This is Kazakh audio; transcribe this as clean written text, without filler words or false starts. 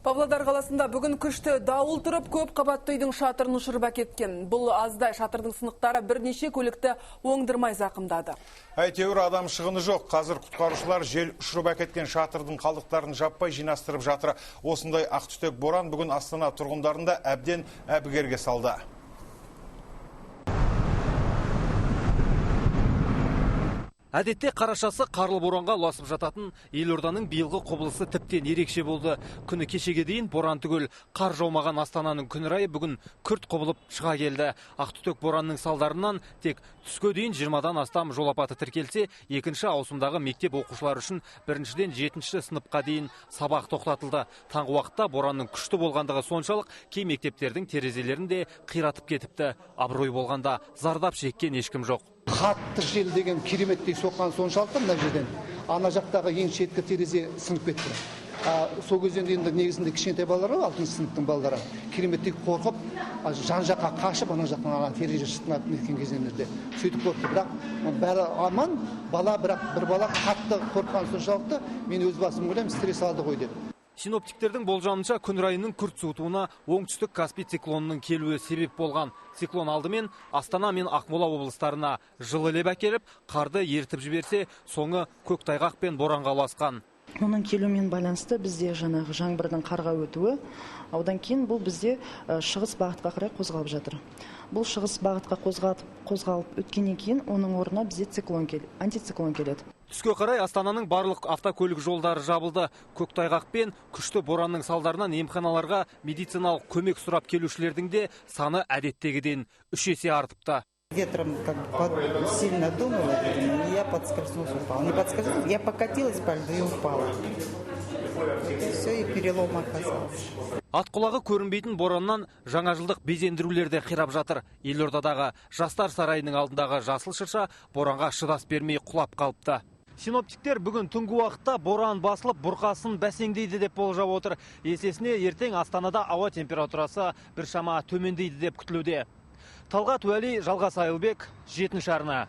Павлодар қаласында бүгін күшті дауыл тұрып, көп қабатты үйдің шатырын ұшырып әкеткен. Бұл аздай, шатырдың сынықтары бірнеше көлікті оңдырмай зақымдады. Әйтеуір адам шығыны жоқ. Қазір құтқарушылар жел ұшырып әкеткен шатырдың қалдықтарын жаппай жинастырып жатыр. Осындай ақтүтек боран бүгін Астана тұрғындарын да әбден әбігерге салды. Әдетте қарашасы қарлы боранға ұласып жататын елорданың биылғы құбылысы тіптен ерекше болды. Күні кешеге дейін боран түгел қар жаумаған Астананың күн райы бүгін күрт құбылып шыға келді. Ақтүтек боранның салдарынан тек түске дейін 20-дан астам жол апаты тіркелсе, екінші ауысымдағы мектеп оқушылары үшін біріншіден жетінші сыныпқа дейін сабақ тоқтатылды. Таңғы уақытта боранның күшті болғандығы соншалық, кей мектептердің терезелерін де қиратып кетіпті. Абырой болғанда зардап шеккен ешкім жоқ. Қатты жел деген кереметтей соққан соншалықты, мына жерден ана жақтағы ең шеткі терезе сынып кетті. Сол кезде енді негізінде кішкентай балалар ғой, 6 сыныптың балалары кереметтей қорқып, жан жаққа қашып, ана жақтан ана терезе шытынап неткен кезеңдерде сөйтіп қорықты. Бірақ бәрі аман бала, бірақ бір бала қатты қорыққан соншалықты, мен өз басым ойлаймын, стресс алды ғой деп. Синоптиктердің болжамынша, күн райының күрт суытуына оңтүстік Каспий циклонының келуі себеп болған. Циклон алдымен Астана мен Ақмола облыстарына жылы леп әкеліп, қарды ерітіп жіберсе, соңы көктайғақ пен боранға ұласқан. Оның келуімен байланысты бізде жаңағы жаңбырдың қарға өтуі, одан кейін бұл бізде шығыс бағытқа қарай қозғалып жатыр. Бұл шығыс бағытқа қозғалып өткеннен кейін оның орнына бізде циклон антициклон келеді. Түске қарай Астананың барлық автокөлік жолдары жабылды. Көктайғақ пен күшті боранның салдарынан емханаларға медициналық көмек сұрап келушілердің де саны әдеттегіден 3 есе артыпты. Ветром как бы сильно дунуло, видимо, и я подскользнулась, упала. Не подскользнулась, я покатилась по льду и упала. И все, и перелом оказался. Ат құлағы көрінбейтін бораннан жаңа жылдық безендірулер де қирап жатыр. Елордадағы Жастар сарайының алдындағы жасыл шырша боранға шыдас бермей құлап қалыпты. Синоптиктер бүгін түнгі уақытта боран басылып, бұрқасын бәсеңдейді деп болжап отыр. Есесіне ертең Астанада ауа температурасы біршама төмендейді деп күтілуде. Талғат Уәли, Жалғас Айылбек, 7 арна.